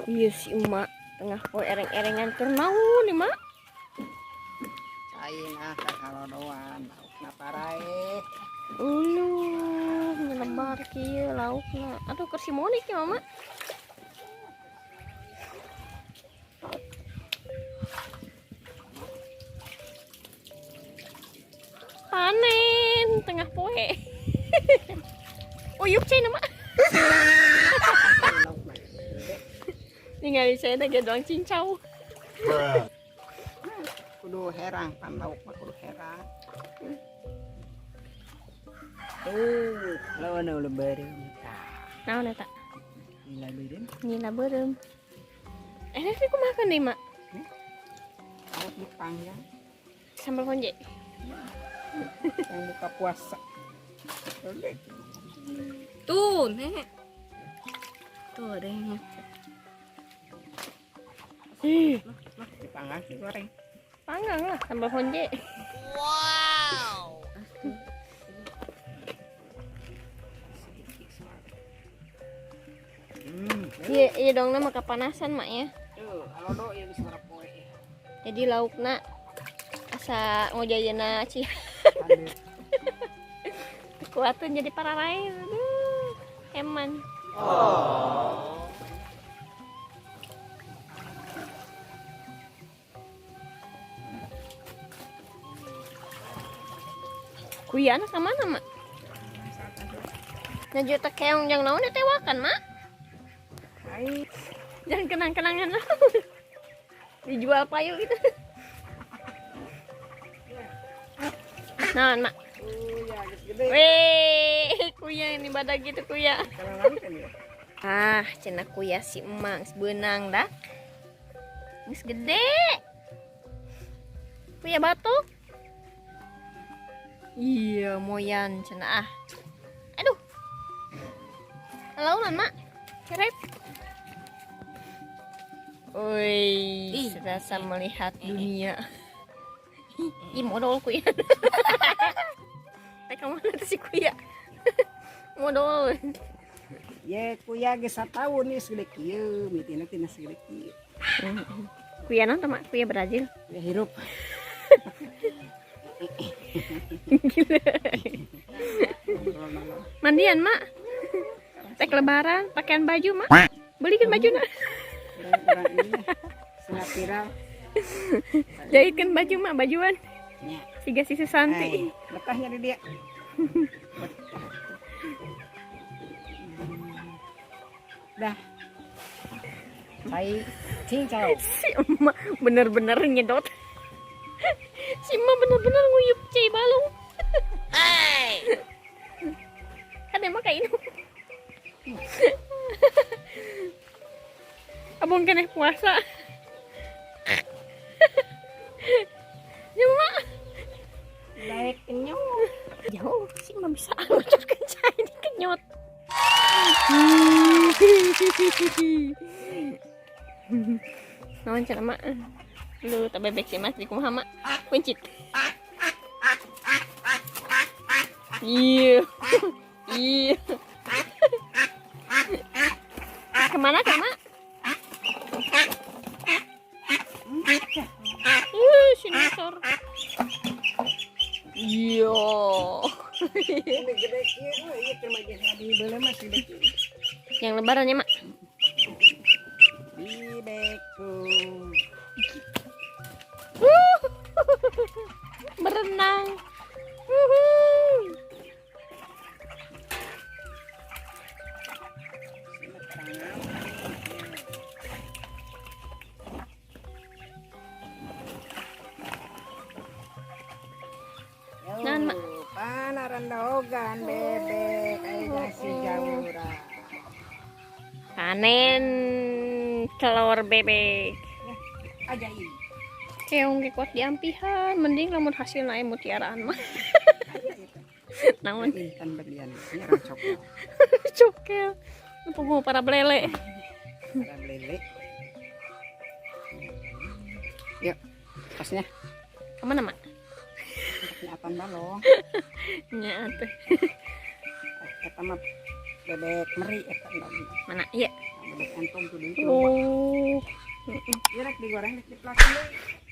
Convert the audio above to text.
Iya si emak tengah poe ereng-erengan keur naon nih mak? Caina kakalodoan laukna paraeh. Uluh, nyelebar kieu laukna. Aduh keur si Monik ya mama. Panen tengah poe. Uyup caina mak. Ningali saya lagi doang cincau. Kudu herang pan lauk mah kudu herang. Tuh, lawan ulah beureum tah. Naon eta? Nila beureum. Nila beureum. Eh, kumaha kan deui, Mak? Lauk dipanggang. Sambal honje. Yang buka puasa. Tuh, Nek. Tuh ada yang dipanggang, digoreng. Panggang lah, sambal honje. Wow. Iya, iya dong, nama kepanasan mak ya. Tuh, alodo ya geus poe. Jadi laukna asa ngojayana ci. Kuatun jadi pararae. Aduh, eman. Oh. Kuyana ka mana, Mak? Nah, juta keong jang naon ditewakan, Mak? Ai, jangan kenang-kenangan lah. Dijual payu gitu. Naon, Mak? Kuya geus gede. Weh, kuya ini badag gitu kuya. Ah, cenah kuya si emang geus beunang dah. Geus gede. Kuya batuk. Iya, moyan cenah ah. Aduh. Launan, Mak. Cerep. Oi, serasa melihat dunia. Ih, modal kuya. Teh ka mana tuh si kuya? Modal. Ye, kuya geus sataun geus gede kieu, mitina tina segede kieu. Kuya naon teh, Mak? Kuya Brazil. Kuya hirup. Gila. Mandian, Mak. Tek lebaran, pakaian baju, Mak. Belikan baju nak. Jahitkan baju, Mak, bajuan. Siga si Susanti. Betahnya di dia. Dah. Cai cincau. Si emak bener-bener nyedot. Si emak bener-bener nguyup cai balung. Hey. Kan emang kayak ini. Abang kena puasa. Ya mak. Baik kenyot. Jauh sih emak bisa ngucapkan cai ini kenyot. Naon cenah mak? Lu tak bebek sih mas di kumaha mak? Kuncit. Iya. Iya. Kemana kak mak? Sini sor. Iya. Yang lebarannya mak. Bebekku. Berenang. Nan, Mak. Panarandogan bebek aya si jawura. Panen telur bebek. Ajaib. Keong ge kuat diampihan, mending lamun hasilna aya mutiaraan mah. Naon? Intan berlian, ini orang cokel. Cokel. Numpung para belele. Para belele. Yuk, tasnya. Kemana, Mak? Nyaatan balong. Nya atuh. Eta mah bebek meri eta. Mana? Iya. Rek entong tuh deui. Oh. Ieu rek digoreng, rek dipelakan deui.